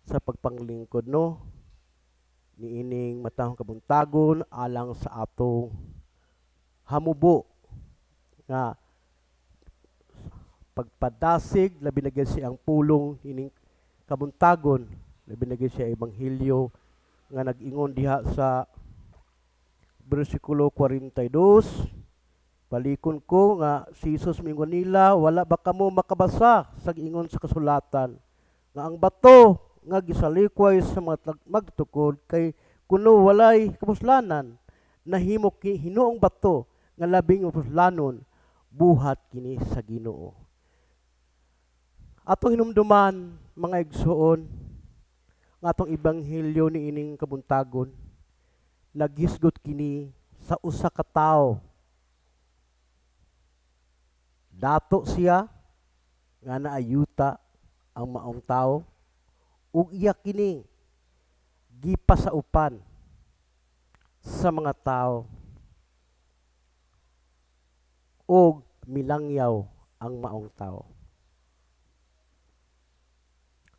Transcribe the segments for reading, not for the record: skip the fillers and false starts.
Sa pagpanglingkod, no, niining matahong kabuntagon alang sa atong hamubo nga pagpadasig, labi na gyud siya ang pulong ining kabuntagon, labi na gyud siya ebanghelyo nga nag-ingon diha sa bersikulo 42. Balikon ko nga si Jesus miingon nila, "Wala ba kamo makabasa sa giingon sa kasulatan nga ang bato nga gisalikway sa mga magtukod kay kuno walay kapuslanan, nahimo hinuong bato nga labing mapuslanon? Buhat kini sa Ginoo." Atong hinumduman, mga igsoon, nga atong ebanghelyo niining kabuntagon naghisgot kini sa usa ka tawo. Dato siya nga naayuta ang maong tawo ug iya kini gipasaupan sa mga tao ug milangyaw ang maong tao.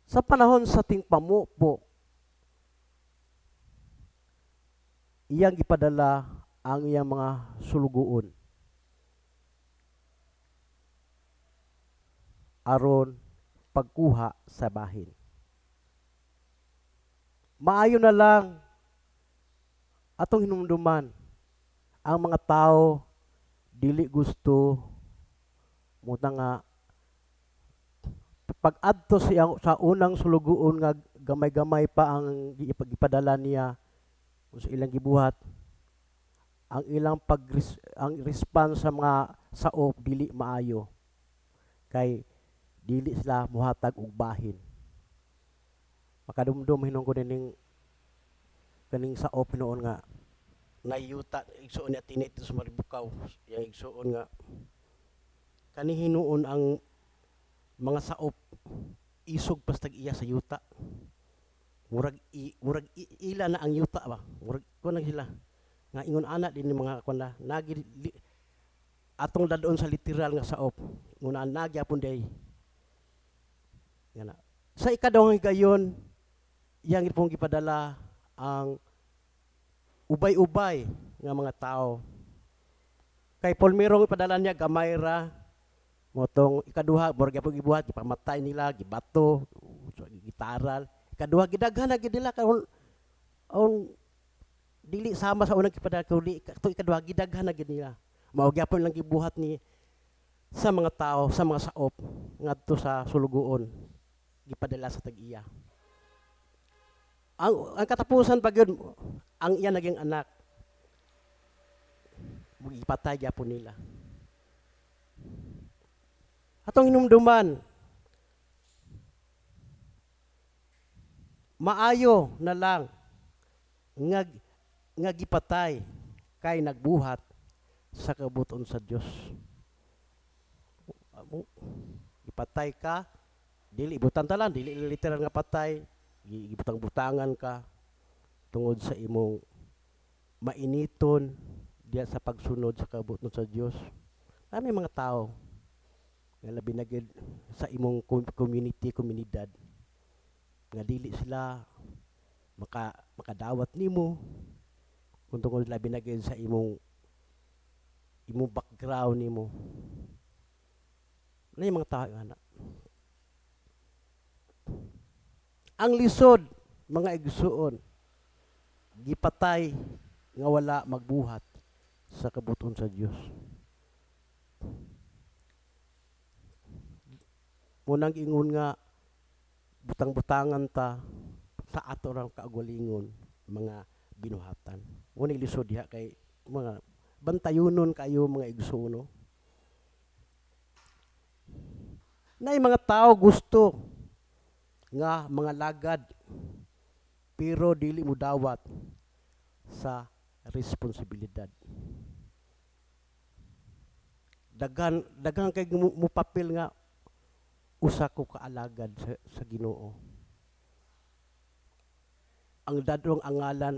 Sa panahon sa tingpamupo, iyang gipadala ang iyang mga sulugoon aron pagkuha sa bahin. Maayo na lang atong hinumduman, ang mga tao dili gusto muta nga pag-adto siya sa unang sulugoon nga gamay-gamay pa ang gipadala niya sa ilang gibuhat, ang ilang pag ang response sa mga saop dili maayo kay dili sila muhatag og bahin. Makadumdum hinuon ko nining kaning saop hinuon nga nayuta igsuon niya tinit sa Maribukaw, iyang igsuon nga kani hinuon ang mga saop isog pastag iya sa yuta. Murag ila na ang yuta ba, murag kuan na sila nga ingon ana din mga kuan na nagi li, atong dadon sa literal nga saop nguna nagyapon day nga na. Sa ikaduhang higayon, iyang pong gipadala ang ubay-ubay nga mga tao. Kay Palmero ipadala niya gamay ra motong ikaduha, murag gyapon gibuhat, gipamatay nila, gibato, gitaral. Ikaduha, gidaghan na gid nila karon on dili sama sa unang gipadala kundi kato ikaduha, gidaghan na gid nila. Mao gyapon lang gibuhat ni sa mga tao, sa mga saop ngadto sa sulugoon gipadala sa tag-iya. Ang katapusan pa gyud, ang iya naging anak ipatay gyapon nila. Atong hinumduman, maayo na lang nga gipatay kay nagbuhat sa kabuton sa Dios. Ipatay ka, dili ibutan ta lang, dili literal nga patay, gibutang-butangan ka tungod sa imong mainiton diya sa pagsunod sa kabuton sa Dios. Kami mga tao nga labi na gyud sa imong community, komunidad, nga dili sila makadawat nimo kung tungod labi na gyud sa imong background nimo. Ano yung mga tao nga na? Ang lisod, mga igsuon, gipatay nga wala magbuhat sa kabuton sa Dios. Munang ingon nga butang-butangan ta sa ato rang kaugalingon mga binuhatan. Muna lisod diha kay mga bantayunon kayo, mga igsuon, no? Nay mga tao gusto nga mga lagad pero dili mo dawat sa responsibilidad. Daghan kay mo papel nga usa ko kaalagad sa Ginoo. Ang dadong ang ngalan,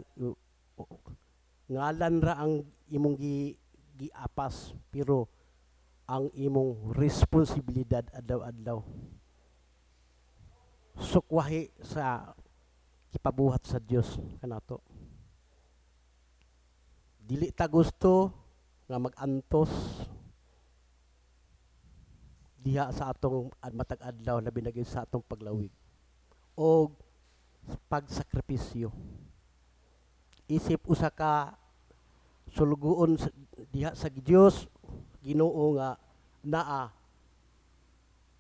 ngalan ra ang imong giapas pero ang imong responsibilidad adlaw-adlaw. Sukwahi sa kipabuhat sa Dios kanato. Dili ta gusto nga mag-antos diha sa atong matag adlaw, labi na gyud sa atong paglawig o pagsakripisyo. Isip usa ka sulugoon diha sa Dios Ginoo nga naa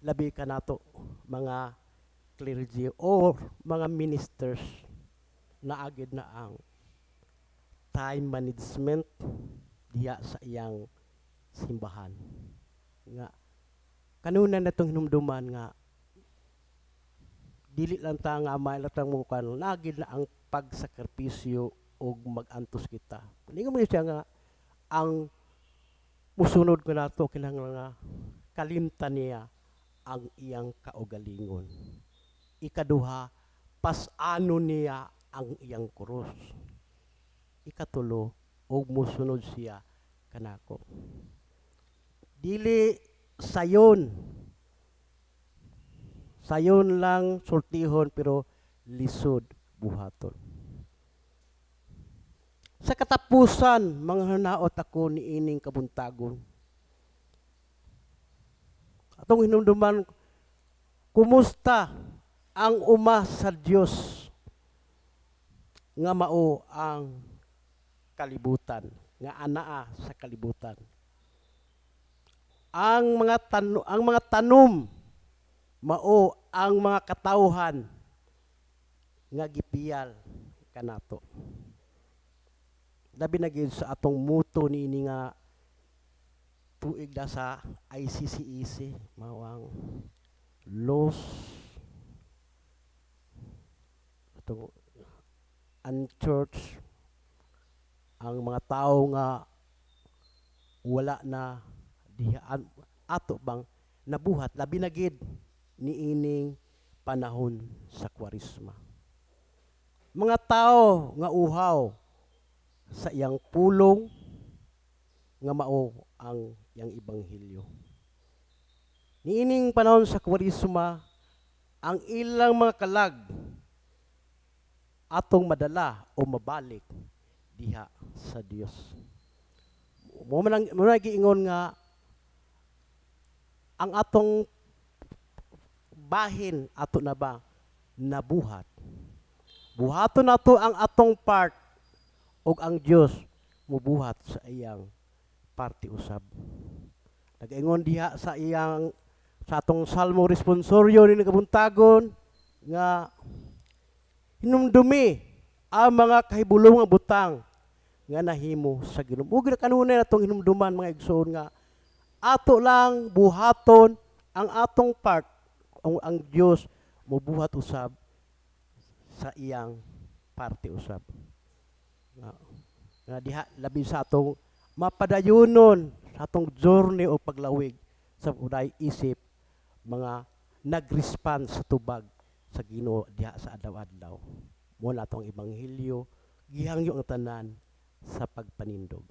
labi kanato mga clergy or mga ministers, naa gyud na ang time management diha sa iyang simbahan nga kanunay natong hinumduman nga dili lang ta nga mailatang mo kan naa gyud na ang pagsakripisyo ug mag-antos kita. Ningon man siya nga ang musunod kanato kinahanglan nga kalimtan niya ang iyang kaugalingon. Ikaduha, pas-anon niya ang iyang krus. Ikatulo, ug musunod siya kanako. Dili sayon. Sayon lang sultihon pero lisod buhaton. Sa katapusan, mga hanaot ako niining kabuntagon. Atong hinumduman, kumusta ang uma sa Dios nga mao ang kalibutan, nga anaa sa kalibutan. Ang mga tanom mao ang mga katawhan nga gipiyal kanato. Labi na gyud sa atong motto niini nga tuig da sa ICCEC, mao ang lost atong unchurched, ang mga tao nga wala na diha ato bang nabuhat, labi na gid niining panahon sa Kwaresma. Mga tao nga uhaw sa iyang pulong nga mao ang iyang ebanghelyo. Niining panahon sa Kwaresma, ang ilang mga kalag atong madala o mabalik diha sa Dios. Mo man ang giingon nga ang atong bahin ato na ba nabuhat. Buhaton nato ang atong part ug ang Dios mubuhat sa iyang parte usab. Nagaingon diha sa atong Salmo responsoryo ni kabuntagon nga hinumdumi ang mga kahibulong nga butang nga nahimo sa Ginoo. Ug kanunay natong hinumduman, mga igsoon, nga ato lang buhaton ang atong part, ang Dios mubuhat usab sa iyang parte usab. Nga diha labi sa atong mapadayonon sa atong journey o paglawig sa uday isip mga nag-response sa tubag sa Ginoo diha sa adlaw-adlaw. Mo na atong ebanghelyo gihangyo ang tanan sa pagpanindog.